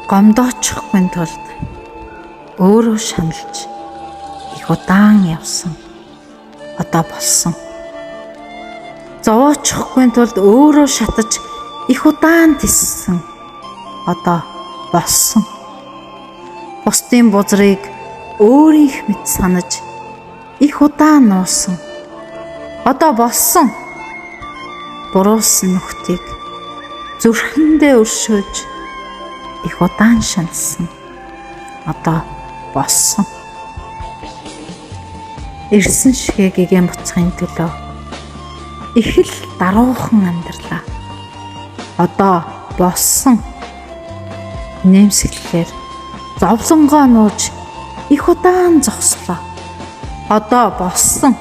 Гомдоочихгүй тулд өөрөө шаналж их удаан явсан. Одоо болсон. Зовоочихгүй тулд өөрөө шатаж их удаан тиссэн. Одоо болсон. Бусдын бузрыг өөрийнх мэт санаж их удаан нуусан. Одоо болсон. Буруулсан нөхдийг зүрхэндээ өршөөж их удаан шаналсан. Одоо болсон. Ирсэн шигээ гэгээн буцахын төлөө их л даруухан амьдралаа. Одоо болсон. Нэмсэглэлээр зовлонгоо нууж их удаан зогслоо. Одоо болсон.